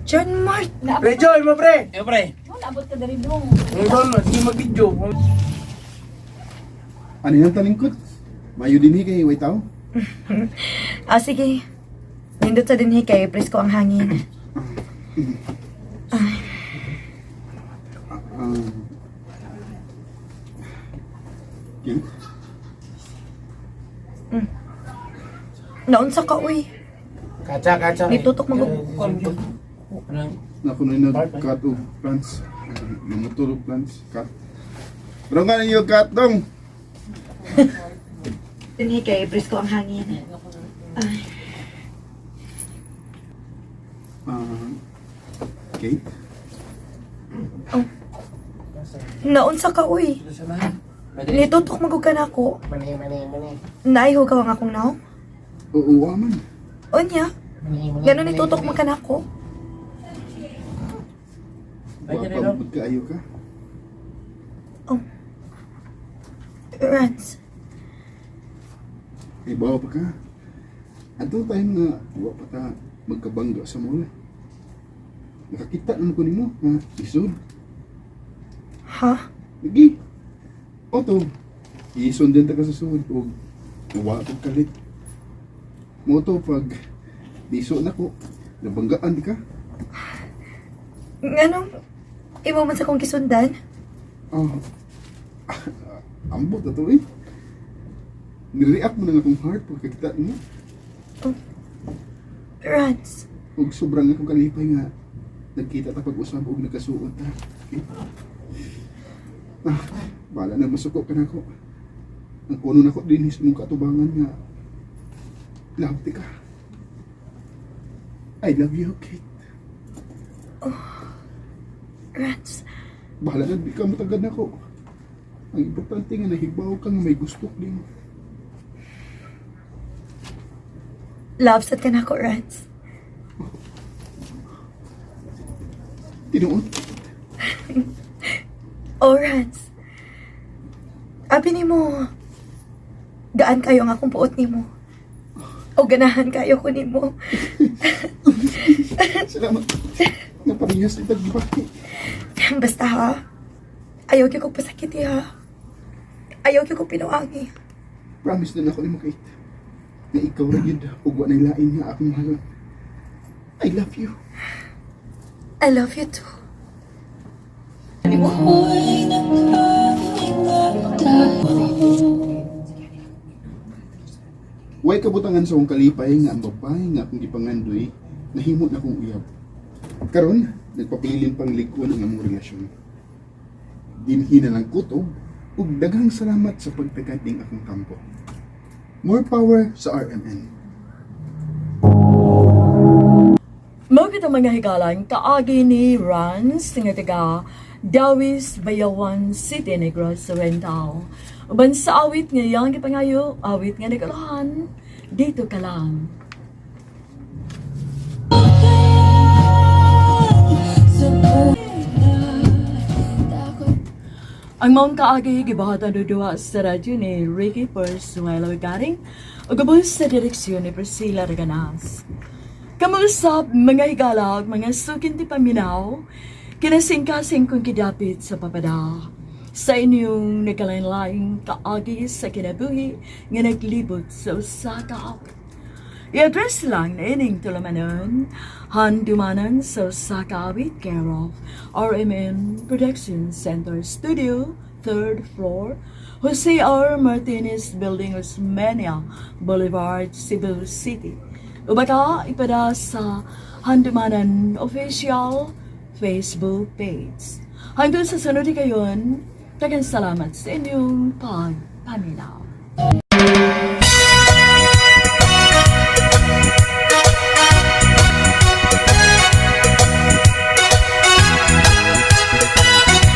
John Mart. Pre, Joy mo, pre! Eh, pre. Naabot ka diri dong. Ang doon mo, sige mag-video. Ano yung talingkot? Mayo din kay way tao. Ah, sige. Nindot sa dinhi kay presko ang hangin. Yun. Naunsa ka, uy. Kacha, kacha. Nitutok mo. Ano? Ako na nag-cut og plants. Namutol og plants. Cut. Pero nga ninyo cut dong. Dinhi kay presko ang hangin. Ay, Kate? naunsa ka, uy. Nitutok magug ka na ako. Mani, mani, mani. Naihugaw ang akong naong. Oo, wa man. Unya, Mani, mani. gano'n nitutok mo ka na ako. Wa pa bud kaayo ka. Oh. Rance, Ay, bawa pa ka. Adto time nga wa pa ta magkabangga sa mall. Nakakita naman ko nimo nga isod. Ha? Lagi. Oto. Isundan ta ka sa sud og wa kog kalit. Mo to pag biso na ko, nabanggaan di ka. Nganong imo man sa kong gisundan? Ah. Ambot na to eh. Nireact mo na nga akong heart pagkakita mo. Rance, Ug sobrang akong kalipay nga nagkita ta pag-usab ug nagkasuot ta. Okay? Ah, bala na masuko ka nako. Ang kuno nako din sa mong katubangan nga love ti ka. I love you, Kate. Rance, Bahala na di ka matagad nako. Ang importante nga nahibaw ka nga may gusto din. Love sad ka na ako, Rance. Tinuod. Oh, Rance. Abi nimo, gaan kayo ang akong puot nimo. O ganahan kayo ko nimo. Salamat. Nga parehas itag gibati. Basta ha, ayaw gyud kog pasakiti ha. Ayaw gyud kog pinuangi. Promise na nako nimo, Kate. Na ikaw ra gyud ug wa nay lain nga akong mahalon. I love you. I love you too. Way kabutangan sa akong kalipay nga ang babae nga akong gipangandoy nahimo na akong uyab. Karon, nagpabilin pang lig-on ang among relasyon. Dinhi na lang kutob ug daghang salamat sa pagtagad ning akong kampo. More power sa RMN. Mao kita mga higalan kaagi ni Rans nga taga Dawis, Bayawan City, Negros Oriental. Uban sa awit nga iyang gipangayo, awit nga nagalahan, dito ka lang. Ang maong kaagi gibahatan duduha sa radyo ni Ricky Persuelo Garing ug ubos sa direksyon ni Priscilla Reganas. Kamuusap mga higalag, mga sukin ti paminaw, kinasingkasing kong kidapit sa papada. Sa inyong nagkalain-laing kaagi sa kinabuhi nga naglibot sa usa ka awit. I-address lang na ining tulamanon, handumanan sa usa ka awit, care of RMN Production Center Studio, 3rd floor, Jose R. Martinez Building, Osmeña Boulevard, Cebu City. Ubaka ipada sa Handumanan Official Facebook page. Hanggang sa sunod kayon, tagang salamat sa inyong pagpaminaw.